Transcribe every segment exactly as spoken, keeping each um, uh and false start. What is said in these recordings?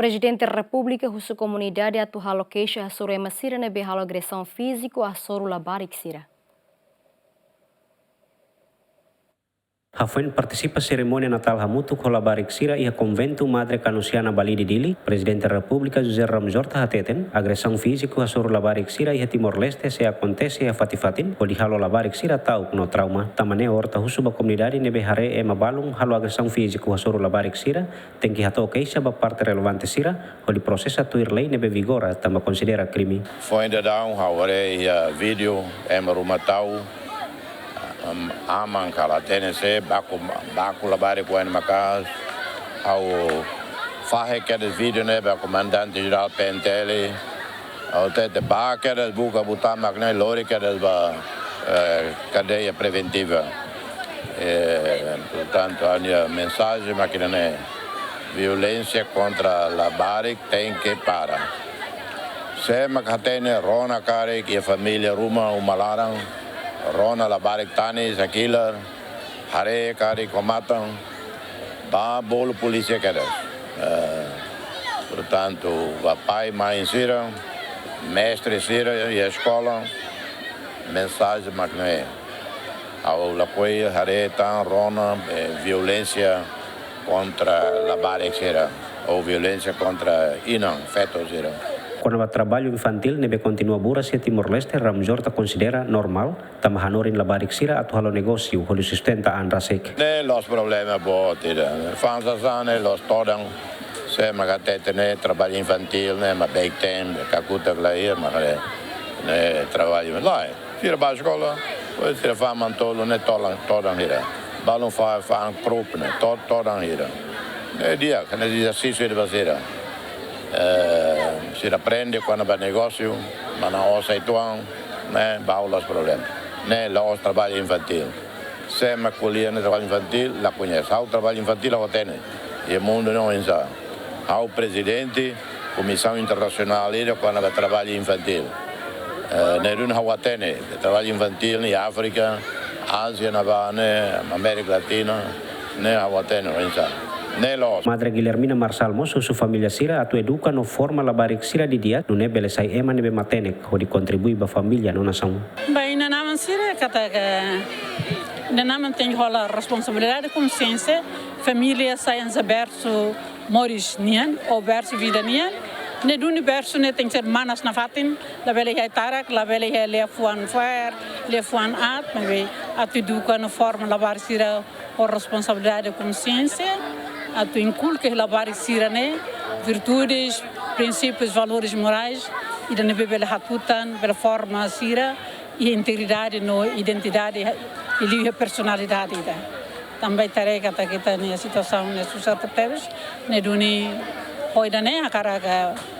Prezidente Repúblika husu komunidade atu halo keixa hasoru ema sira ne'ebé halo agresaun fíziku hasoru labarik sira. Hafoin partisipa serimónia Natál hamutuk ho labarik sira iha Konventu Madre Kanusiana Balide, Dili, Prezidente Repúblika José Ramos Horta hateten, agresaun fíziku hasoru labarik sira iha Timor-Leste sei akontese iha fatin-fatin, hodi halo labarik sira ta'uk no trauma. Tanba ne'e Horta husu ba komunidade ne'ebé haree ema balun halo agresaun fíziku hasoru labarik sira, tenke hato'o keixa ba parte relevante sira, hodi prosesa tuir lei ne'ebé vigora, tanba konsidera krime. Foin daudaun ha'u haree iha vídeo, ema ruma tau, am, aman ka la hatene sé, baku, baku labarik ho ema maka'as, ha'u fahe kedas vídeo ne'e ba Komandante Jerál P N T L, ha'u hatete bá kedas buka buta mak ne'e, lori kedas ba, eh, kadeia preventiva. Eh, portantu, ha'u-nia mensajen mak ne'e, violénsia kontra labarik tenke para. Sé mak hatene rona karik iha família ruma uma laran, rona labarik tanis hakilar, haree karik ho matan, bá bolu polísia kedas. Eh, portantu, ba pai, mãe sira, mestre sira iha eskola, mensajen mak ne'e. Ha'u lakohi haree tan rona, eh, violénsia kontra labarik sira, ou violénsia kontra inan, feto sira. Kona-ba traballu infantíl ne'ebé kontinua buras iha Timor-Leste, Ramos Horta konsidera normál, tanba hanorin labarik sira atu halo negósiu hodi sustenta an rasik. Ne'e la'ós problema boot ida. Fa'an sasán ne'e la'ós todan. Sé mak hatete ne'e traballu infantíl ne'e mak beik-teen, kakutak la iha, mak ne'e, ne'e traballu lae. Sira bá eskola, depois sira fa'an manu-tolu ne'e todan, todan hira. Balun fa'an, fa'an kroep ne'e, to-, todan hira. Ne'e di'ak, ne'e ezersísiu ida ba sira. Eh, sira aprende kona-ba negósiu, mana osa ituan, ne'e, bá la'ós problema. Ne'e la'ós traballu infantíl. Sé mak ko'alia ne'e traballu infantíl, la koñese. Ha'u traballu infantíl ha'u hatene. Iha mundu ne'e oinsá. Ha'u prezidente Komisaun Internasionál ida kona-ba traballu infantíl. Eh, ne'e duni ha'u hatene. Traballu infantíl iha Áfrika, Ázia ne'ebá ne'e, Amérika Latina, ne'e ha'u hatene oinsá. Ne'e la'ós. Madre Guilhermina Marçal mós husu família sira atu eduka no forma labarik sira didi'ak, nune'e bele sai ema ne'ebé matenek, hodi kontribui ba família no nasaun. Ba inan-aman sira katak inan-aman tenke hola responsabilidade, konsiénsia, família sai hanesan bersu moris nian, ou bersu vida nian. Ne'e duni bersu ne'e tenke ser manas nafatin, labele iha ai-tarak, labele iha liafuan fo'er, liafuan aat, maibé atu eduka no forma labarik sira ho responsabilidade, konsiénsia, atu inkulke labarik sira-ne'e virtudes, prinsípius, valores morais, ida ne'ebé bele hatutan, bele forma sira iha integridade no identidade, i liuliu personalidade ida. Tanba ita haree katak ita-nia situasaun ne'e susar tebes, ne'e duni ho ida-ne'e hakarak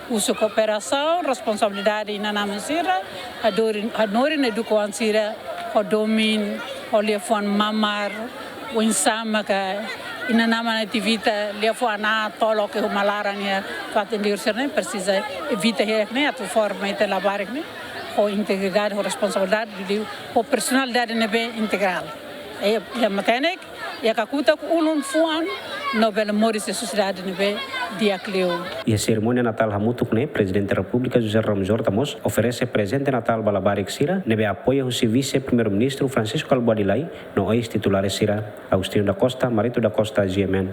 husu kooperasaun, responsabilidade inan-aman sira, hanorin, hanorin eduka oan sira ho domin, ho liafuan mamar, oinsá maka inan-aman atu evita liafuan aat, tolok iha uma laran iha fatin liur sira-ne'e, presiza evita hirak-ne'e atu forma ita labarik ne'e ho integridade, ho responsabilidade, liuliu ho personalidade ne'ebé integrál. Iha, iha matenek, iha kakutak, ulun, fuan, no bele moris iha sosiedade ne'ebé di'ak liu. Iha serimónia Natál hamutuk ne'e, Prezidente Repúblika José Ramos Horta mós oferese prezente Natál ba labarik sira ne'ebé apoia husi Vise-Primeiru-Ministru Francisco Kalbuadi Lay no eis-titulares sira. Agostinho da Costa, Marito da Costa, G M N.